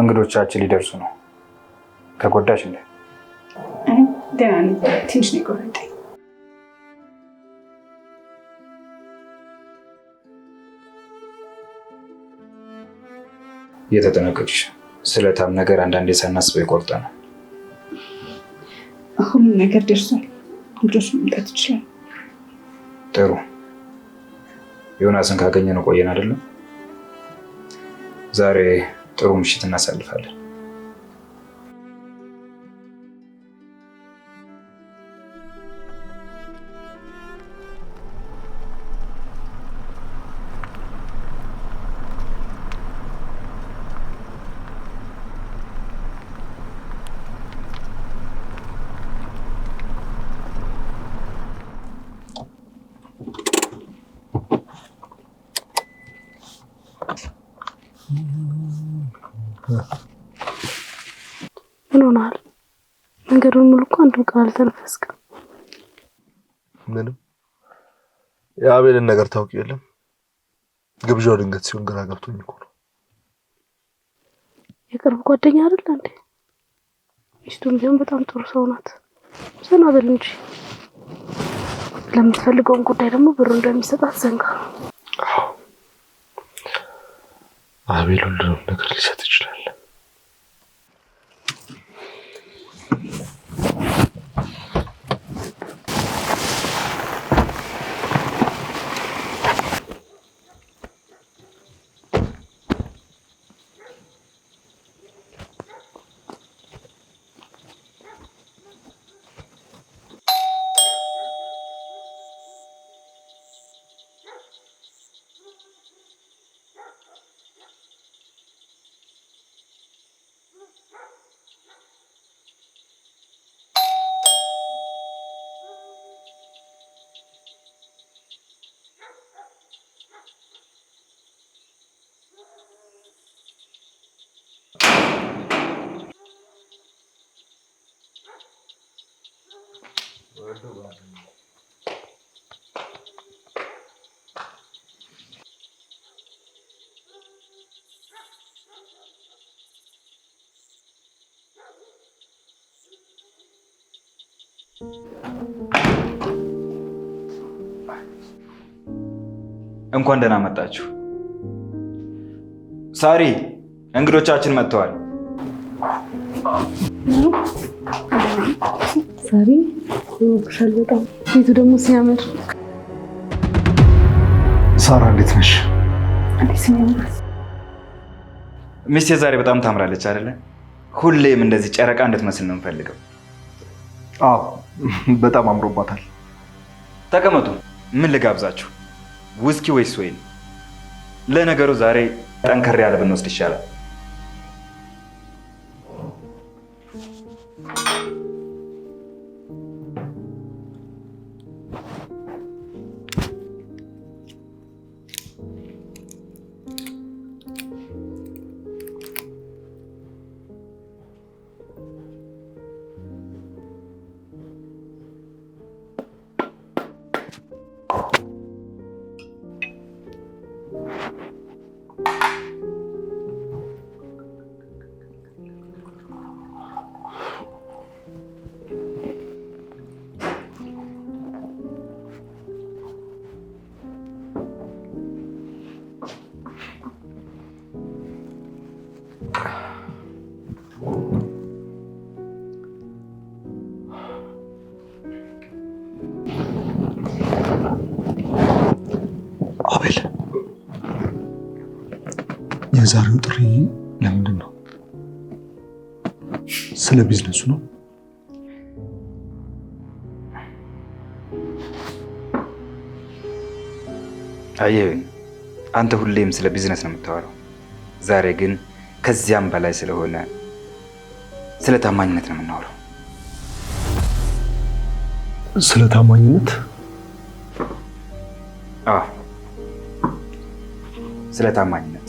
እንግዶቻችን ሊደርሱ ነው። ተጎዳሽ እንዴ? ደህና ነኝ። ትንሽ ነው የቆረጠኝ። እየተጠነቀቅሽ። ስለታም ነገር አንዳንዴ ሳናስበው ይቆርጠናል። ሁሉም ነገር ደርሷል። እንግዶች መምጣት ይችላል። ጥሩ። ዮናስን ካገኘነው ቆየን አይደለም? ዛሬ ጥሩ ምሽት እናሳልፋለን። ምን ሆነሃል? መንገዱን ሙሉ እኮ አንድም ቃል አልተነፈስክም። ምንም የአቤልን ነገር ታውቂ የለም። ግብዣው ድንገት ሲሆን ግራ ገብቶኝ እኮ ነው። የቅርብ ጓደኛ አይደለ እንዴ? ሚስቱም ቢሆን በጣም ጥሩ ሰው ናት። ዘና በል እንጂ። ለምትፈልገውን ጉዳይ ደግሞ ብሩ እንደሚሰጣት ዘንጋ። አዎ አቤል ሁሉንም ነገር ሊሰጥ ይችላል። እንኳን ደህና መጣችሁ። ሳሪ፣ እንግዶቻችን መጥተዋል። ሳሪ ይወቅሻል በጣም። ቤቱ ደግሞ ሲያምር። ሳራ እንዴት ነሽ? እንዴት ነው? ሚስቴ ዛሬ በጣም ታምራለች አይደለ? ሁሌም እንደዚህ ጨረቃ እንድትመስል ነው የምፈልገው። አዎ በጣም አምሮባታል። ተቀመጡ። ምን ልጋብዛችሁ? ውስኪ ወይስ ወይን? ለነገሩ ዛሬ ጠንከር ያለ ብንወስድ ይሻላል። የዛሬው ጥሪ ለምንድን ነው? ስለ ቢዝነሱ ነው? አየህ፣ አንተ ሁሌም ስለ ቢዝነስ ነው የምታወራው። ዛሬ ግን ከዚያም በላይ ስለሆነ ስለ ታማኝነት ነው የምናወራው። ስለ ታማኝነት? አዎ፣ ስለ ታማኝነት።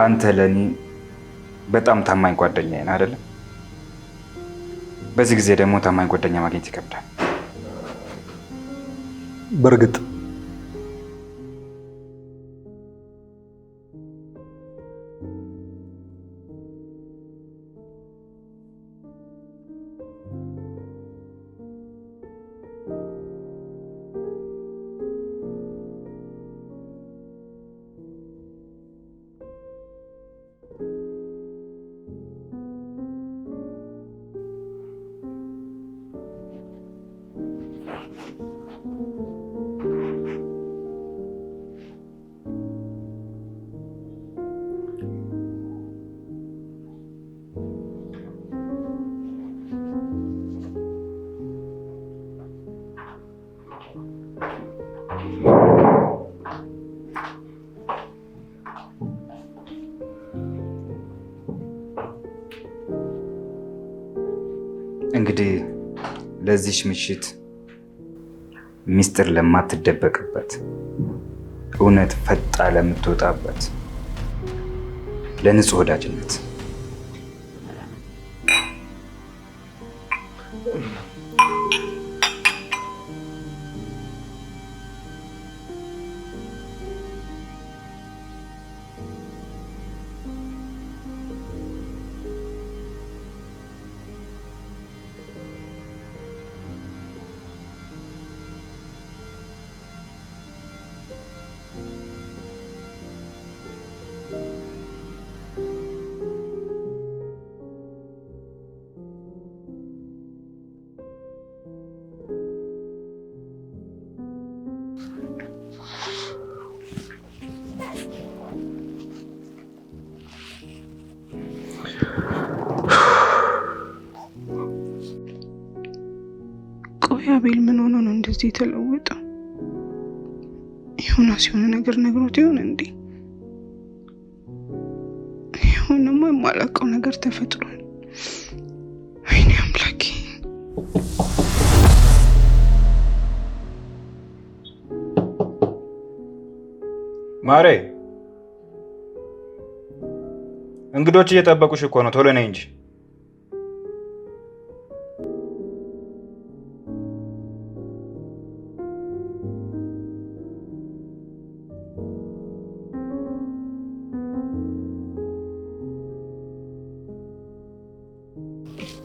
አንተ ለእኔ በጣም ታማኝ ጓደኛዬ ነህ አይደለም? በዚህ ጊዜ ደግሞ ታማኝ ጓደኛ ማግኘት ይከብዳል። በእርግጥ እንግዲህ ለዚች ምሽት ሚስጥር ለማትደበቅበት፣ እውነት ፈጣ ለምትወጣበት፣ ለንጹህ ወዳጅነት። ቆይ አቤል ምን ሆኖ ነው እንደዚህ የተለወጠው? ዮናስ የሆነ ነገር ነግሮት ይሆን እንዴ? የሆነማ የማላውቀው ነገር ተፈጥሯል። ወይኔ አምላኬ። ማሬ፣ እንግዶች እየጠበቁሽ እኮ ነው። ቶሎ ነይ እንጂ።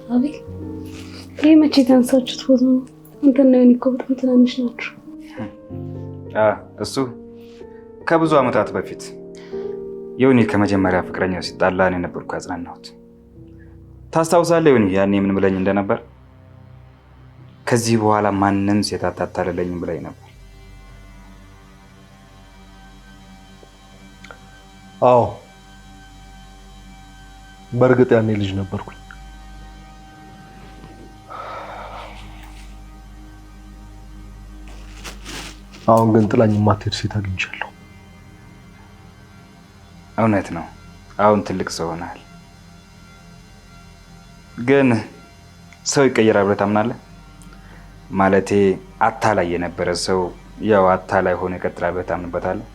አቤል፣ ይህ መቼ የተነሳችሁት ፎቶ ነው? አንተና ዮኒ እኮ በጣም ትናንሽ ናችሁ። እሱ ከብዙ ዓመታት በፊት ዮኒ ከመጀመሪያ ፍቅረኛው ሲጣላ እኔ ነበርኩ ያጽናናሁት። ታስታውሳለህ ዮኒ ያኔ ምን ብለኝ እንደነበር? ከዚህ በኋላ ማንም ሴት አታታልለኝም ብለኝ ነበር። አዎ፣ በእርግጥ ያኔ ልጅ ነበርኩኝ። አሁን ግን ጥላኝ የማትሄድ ሴት አግኝቻለሁ። እውነት ነው። አሁን ትልቅ ሰው ሆነሃል። ግን ሰው ይቀየራል ብለህ ታምናለህ? ማለቴ አታላይ የነበረ ሰው ያው አታላይ ሆኖ ይቀጥላል ብለህ ታምንበታለህ?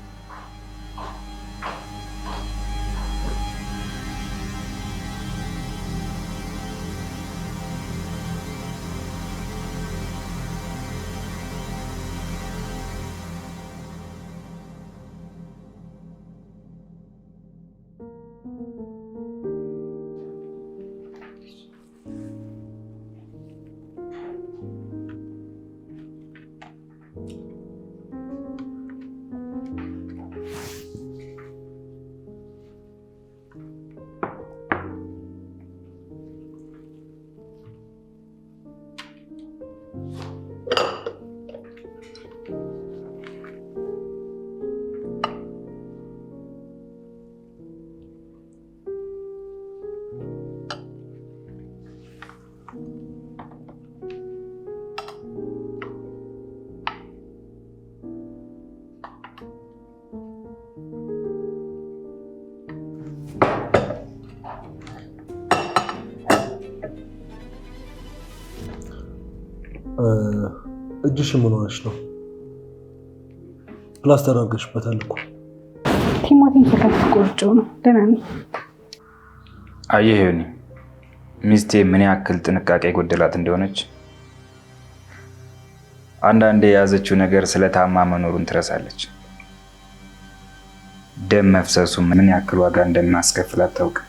እጅሽ ምን ሆነሽ ነው? ፕላስተር አድርገሽበታል እኮ። ቲማቲም ስከትፍ ቆርጬው ነው። ደህና ነኝ። አየህ ዮኒ፣ ሚስቴ ምን ያክል ጥንቃቄ የጎደላት እንደሆነች። አንዳንዴ የያዘችው ነገር ስለታማ መኖሩን ትረሳለች። ደም መፍሰሱ ምን ያክል ዋጋ እንደማስከፍል አታውቅም።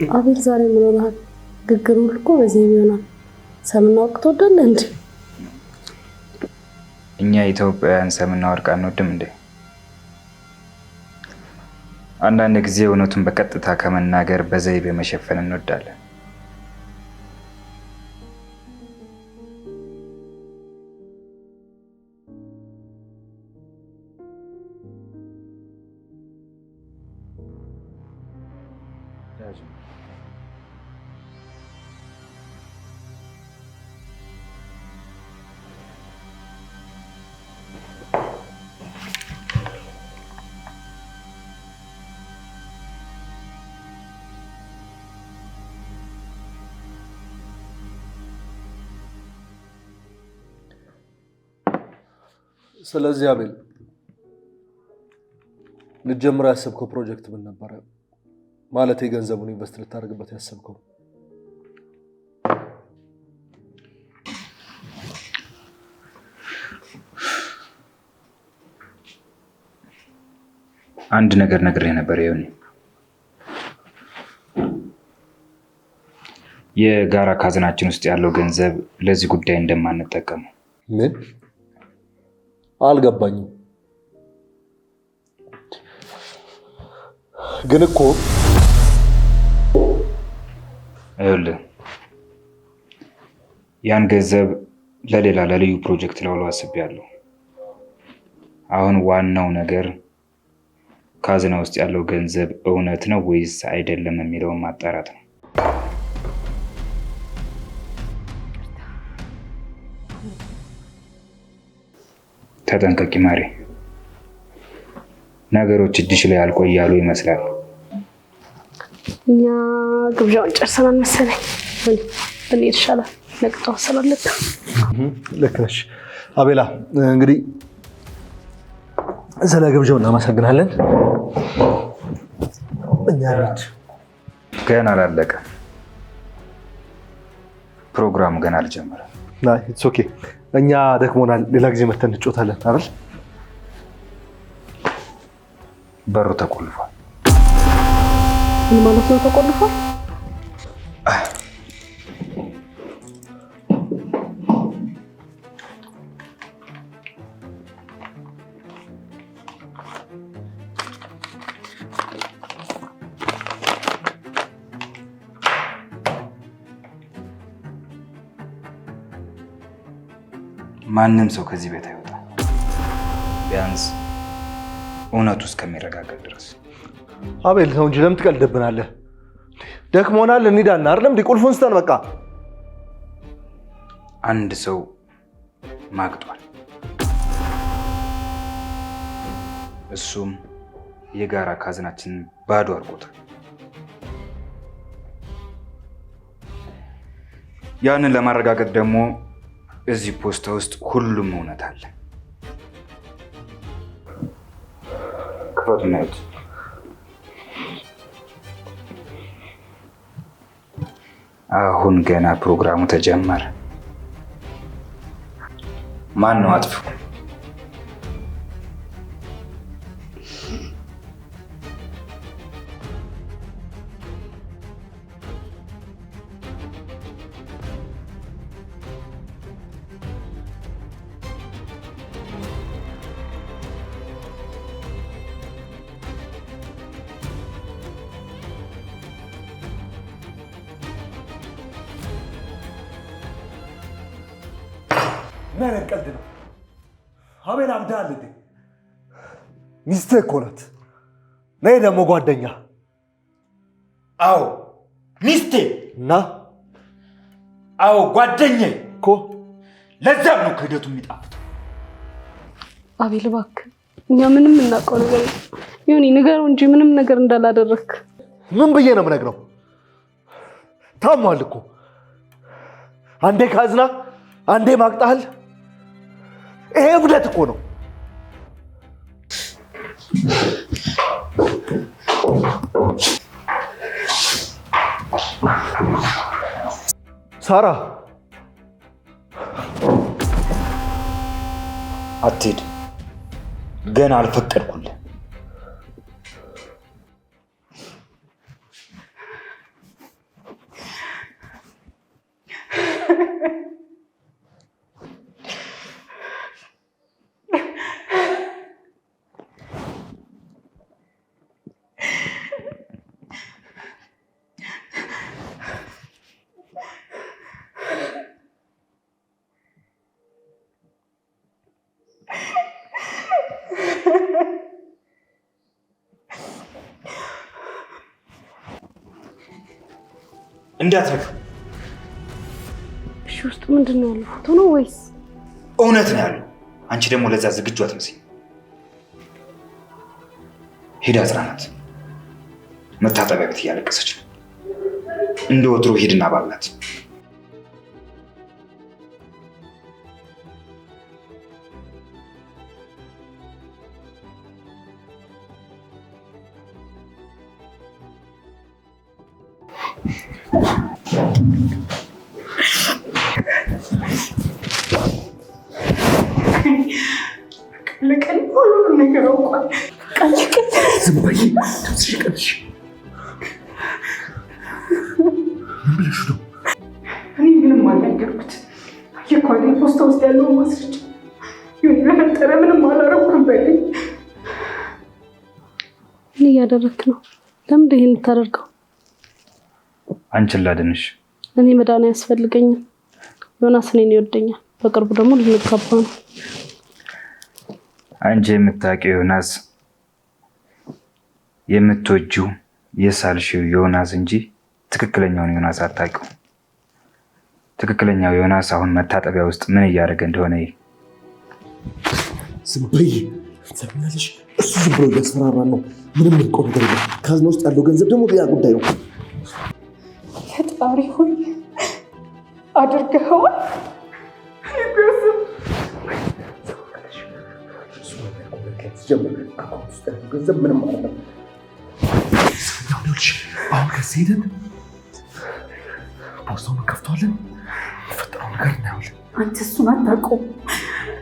አቤል ዛሬ ምን ሆነሃል? ግግር ሁሉ እኮ በዚህ ይሆናል። ሰምና ወርቅ ትወዳለህ እንዴ? እኛ ኢትዮጵያውያን ሰምና ወርቅ አንወድም እንዴ? አንዳንድ ጊዜ እውነቱን በቀጥታ ከመናገር በዘይቤ መሸፈን እንወዳለን። ስለዚህ አቤል ልትጀምረው ያሰብከው ፕሮጀክት ምን ነበረ? ማለት የገንዘቡን invest ልታደርግበት ያሰብከው? አንድ ነገር ነግሬህ ነበር ዮኒ። የጋራ ካዝናችን ውስጥ ያለው ገንዘብ ለዚህ ጉዳይ እንደማንጠቀመው። ምን? አልገባኝም። ግን እኮ ይኸውልህ ያን ገንዘብ ለሌላ ለልዩ ፕሮጀክት ለውለው አስቤያለሁ። አሁን ዋናው ነገር ካዝና ውስጥ ያለው ገንዘብ እውነት ነው ወይስ አይደለም የሚለውን ማጣራት ነው። ተጠንቀቂ ማሪ፣ ነገሮች እጅሽ ላይ አልቆያሉ ይመስላል። እኛ ግብዣውን ጨርሰናል መሰለኝ። ብንሄድ ይሻላል። ነቅጣው ስላለብን። ልክ ነሽ አቤላ። እንግዲህ ስለ ግብዣው እናመሰግናለን። እኛ ገና አላለቀም፣ ፕሮግራሙ ገና አልጀመረም። It's okay። እኛ ደክሞናል። ሌላ ጊዜ መተን እንጫወታለን አይደል? በሩ ተቆልፏል። ምን ማለት ነው ተቆልፏል? ማንም ሰው ከዚህ ቤት አይወጣም፣ ቢያንስ እውነቱ እስከሚረጋገጥ ድረስ። አቤል ተው እንጂ ለምን ትቀልድብናለህ? ደክሞናል፣ እንሂዳና አይደለም እንዴ? ቁልፉን ስጠን በቃ። አንድ ሰው ማግጧል። እሱም የጋራ ካዝናችንን ባዶ አድርጎታል። ያንን ለማረጋገጥ ደግሞ እዚህ ፖስታ ውስጥ ሁሉም እውነት አለ። ክፈቱና እዩት። አሁን ገና ፕሮግራሙ ተጀመረ። ማን ነው አጥፊው? ምን አይነት ቀልድ ነው? አቤል አብዳል እንዴ? ሚስትህ እኮ ናት። ነይ ደግሞ ጓደኛ። አዎ ሚስቴ እና አዎ ጓደኛዬ እኮ። ለዛም ነው ክህደቱ የሚጣፍጠው። አቤል እባክህ፣ እኛ ምንም እናውቀው ነገር የለም። ዮኒ ንገረው እንጂ ምንም ነገር እንዳላደረግክ። ምን ብዬ ነው የምነግረው? ታሟል እኮ። አንዴ ካዝና አንዴ ማቅጣል። ይሄ እብደት እኮ ነው። ሳራ አትሄድ፣ ገና አልፈቀድኩልህ። እንዳትነካ። እሺ፣ ውስጡ ምንድን ነው ያለው? ፎቶ ነው ወይስ እውነት ነው ያለው? አንቺ ደግሞ ለዛ ዝግጁ አትመስይም። ሂድ አጽናናት። መታጠቢያ ቤት እያለቀሰች ነው። እንደ ወትሮ ሂድና ባላት። ለቀን ሁሉንም ነገር አውቋል። ዝም በይ፣ ድምፅሽ ቀንሽ። ምን ብለሽ ነው? እኔ ምንም አልነገርኩት። የኳሌ ፖስታ ውስጥ ያለውን ማስረጃ ይሁን በፈጠረ ምንም አላረኩም በለኝ። ምን እያደረክ ነው? ለምንድን ይሄን የምታደርገው? አንቺን ላድንሽ። እኔ መዳን አያስፈልገኝም። ዮናስ እኔን ይወደኛል። በቅርቡ ደግሞ ልንጋባ ነው። አንቺ የምታውቂው ዮናስ የምትወጂው የሳልሽው ዮናስ እንጂ ትክክለኛውን ዮናስ አታውቂው። ትክክለኛው ዮናስ አሁን መታጠቢያ ውስጥ ምን እያደረገ እንደሆነ ዝም በይ። ትሰሚኛለሽ? እሱ ዝም ብሎ እያስፈራራን ነው። ምንም የሚያውቀው ነገር የለም። ካዝና ውስጥ ያለው ገንዘብ ደግሞ ሌላ ጉዳይ ነው። ፈጣሪ ሆይ አድርገኸዋል። ሲጀምር account ውስጥ ያለው ገንዘብ ምንም አይደለም። ይኸውልሽ አሁን ከዚህ ሄደን ፖስታውን እንከፍተዋለን። የሚፈጠረው ነገር እናየዋለን። አንተ እሱን አታውቀውም።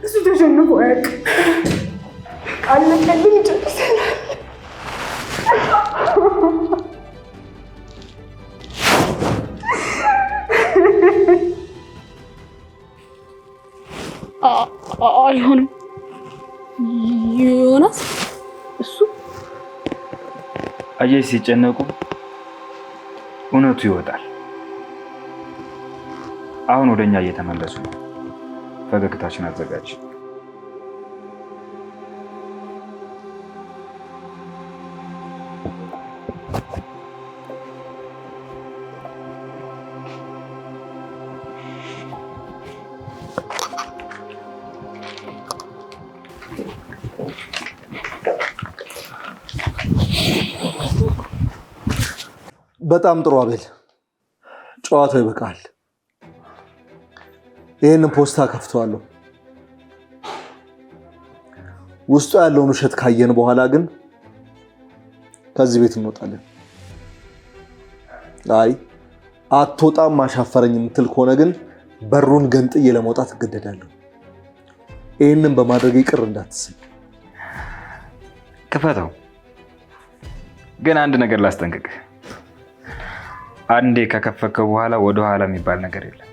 እሱ ተሸንፎ አያውቅም። አለቀልን፣ ጨርሰናል። አይሆንም ዮናስ፣ እሱ አየሽ፣ ሲጨነቁ እውነቱ ይወጣል። አሁን ወደኛ እየተመለሱ ነው። ፈገግታችን አዘጋጅ። በጣም ጥሩ አቤል፣ ጨዋታው ይበቃል። ይህንን ፖስታ ከፍተዋለሁ። ውስጡ ያለውን ውሸት ካየን በኋላ ግን ከዚህ ቤት እንወጣለን። አይ አትወጣም አሻፈረኝ የምትል ከሆነ ግን በሩን ገንጥዬ ለመውጣት እገደዳለሁ። ይህንን በማድረግ ይቅር እንዳትሰኝ። ክፈተው። ግን አንድ ነገር ላስጠንቅቅህ። አንዴ ከከፈከው በኋላ ወደ ኋላ የሚባል ነገር የለም።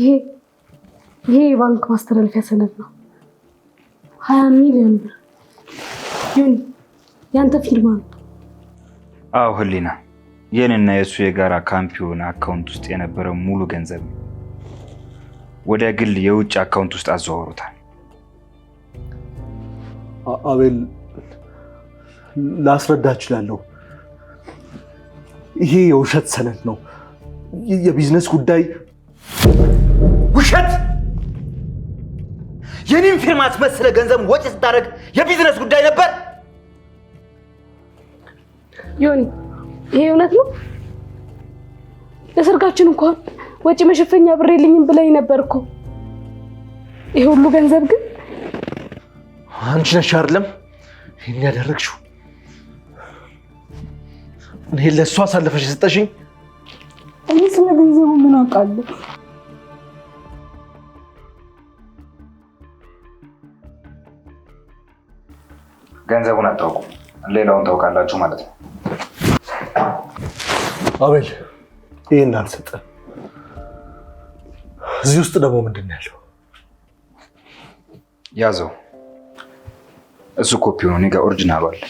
ይሄ የባንክ ማስተላለፊያ ሰነድ ነው። 20 ሚሊዮን ብር። ዮኒ፣ ያንተ ፊርማ ነው። አዎ ህሊና፣ የኔና የእሱ የጋራ company account ውስጥ የነበረው ሙሉ ገንዘብ ነው። ወደ ግል የውጭ account ውስጥ አዘዋውሮታል። አቤል፣ ላስረዳ እችላለሁ። ይሄ የውሸት ሰነድ ነው። የቢዝነስ ጉዳይ። ውሸት! የኔን ፊርማ አስመስለህ ገንዘብ ወጪ ስታደርግ የቢዝነስ ጉዳይ ነበር። ዮኒ፣ ይሄ እውነት ነው? ለሰርጋችን እንኳን ወጪ መሸፈኛ ብር የለኝም ብለኝ ነበር እኮ። ይሄ ሁሉ ገንዘብ ግን አንቺ ነሽ አይደለም ይሄን ያደረግሽው? እኔ ለእሷ አሳልፈሽ የሰጠሽኝ። እኔ ስለ ገንዘቡ ምን አውቃለሁ? ገንዘቡን አታውቁም፣ ሌላውን ታውቃላችሁ ማለት ነው። አቤል፣ ይሄን አልሰጠም። እዚህ ውስጥ ደግሞ ምንድን ነው ያለው? ያዘው። እሱ ኮፒ ነው፣ እኔ ጋር original ኡ አለ።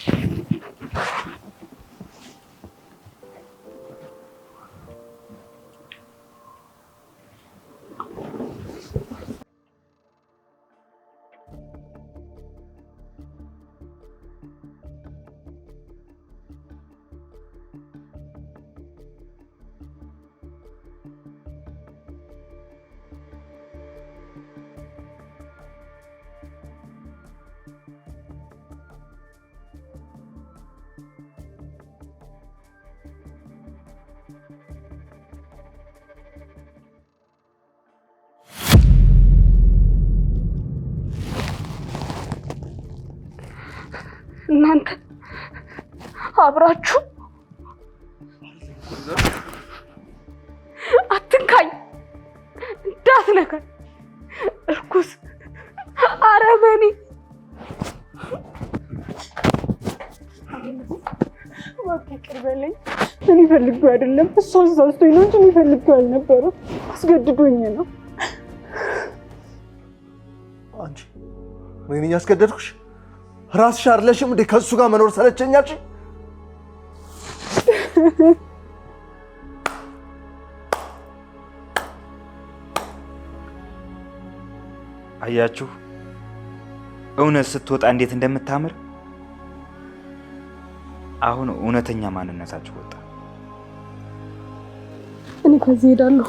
እናንተ አብራችሁ አትንካኝ፣ እንዳትነካኝ፣ እርኩስ አረመኔ። እባክህ ይቅር በለኝ። እኔ ፈልጌው አይደለም፣ እሱ አዛዝቶኝ ነው እንጂ እኔ ፈልጌው አልነበረም። አስገድዶኝ ነው። አንቺ፣ እኔ ነኝ ያስገደድኩሽ? ራስሽ አይደለሽም እንዴ ከእሱ ጋር መኖር ሰለቸኝ አልሽኝ? አያችሁ እውነት ስትወጣ እንዴት እንደምታምር። አሁን እውነተኛ ማንነታችሁ ወጣ። እኔ ከዚህ እሄዳለሁ።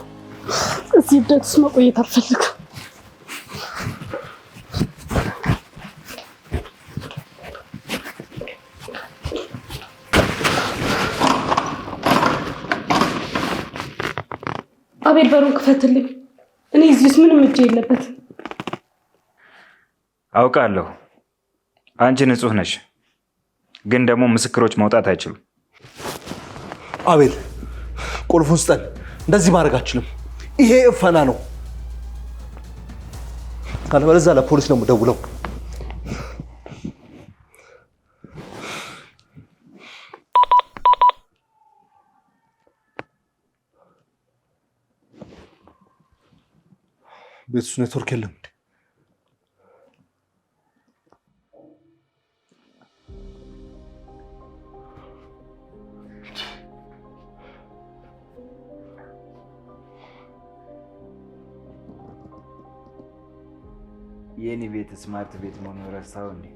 እዚህ እብደት ውስጥ መቆየት አልፈልግም። አቤል፣ በሩን ክፈትልኝ። እኔ እዚህ ውስጥ ምንም እጄ የለበትም። አውቃለሁ አንቺ ንጹሕ ነሽ፣ ግን ደግሞ ምስክሮች መውጣት አይችሉም። አቤል፣ ቁልፉን ስጠን። እንደዚህ ማድረግ አትችልም። ይሄ እፈና ነው። ካለበለዚያ ለፖሊስ ነው የምደውለው። ቤት ውስጥ ኔትወርክ የለም እንዴ? የኔ ቤት smart ቤት መሆኑን ረሳው እንዴ?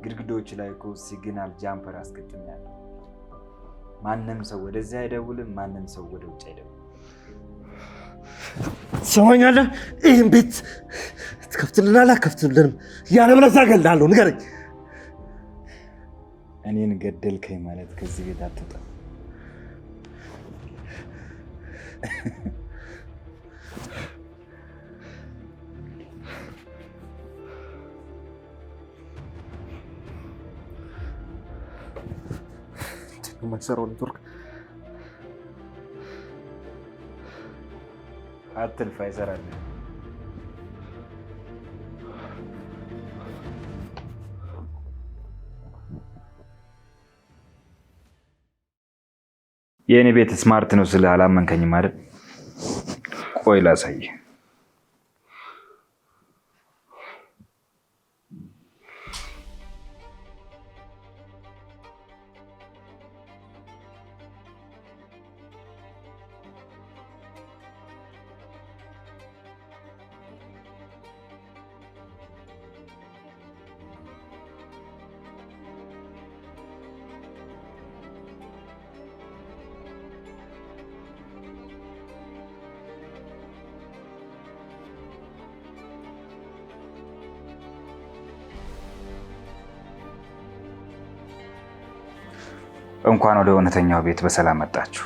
ግድግዳዎች ላይ እኮ signal jumper አስገጥሜያለሁ። ማንም ሰው ወደዚህ አይደውልም፣ ማንም ሰው ወደ ውጭ አይደውልም። ትሰማኛለህ? ይህን ቤት ትከፍትልናለህ አትከፍትልንም? ያለበለዚያ እገልሃለሁ። ንገረኝ። እኔን ገደልከኝ ማለት ከዚህ ቤት አትወጣም። የማይሰራው ኔትወርክ። አትልፍ፣ አይሰራልህም። የእኔ ቤት smart ነው ስልህ አላመንከኝም አይደል? ቆይ ላሳይህ። እንኳን ወደ እውነተኛው ቤት በሰላም መጣችሁ።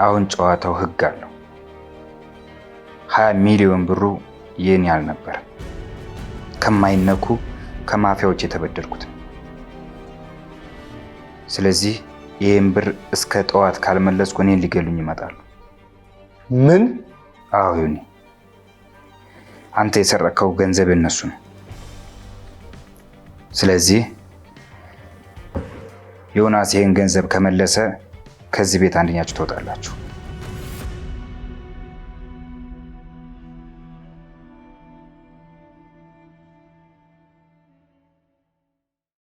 አሁን ጨዋታው ህግ አለው። 20 ሚሊዮን ብሩ የኔ አልነበረ፣ ከማይነኩ ከማፊያዎች የተበደርኩት። ስለዚህ ይህን ብር እስከ ጠዋት ካልመለስኩ እኔን ሊገሉኝ ይመጣሉ። ምን? አዎ ዮኒ፣ አንተ የሰረቅከው ገንዘብ የነሱ ነው። ስለዚህ ዮናስ ይህን ገንዘብ ከመለሰ ከዚህ ቤት አንደኛችሁ ትወጣላችሁ።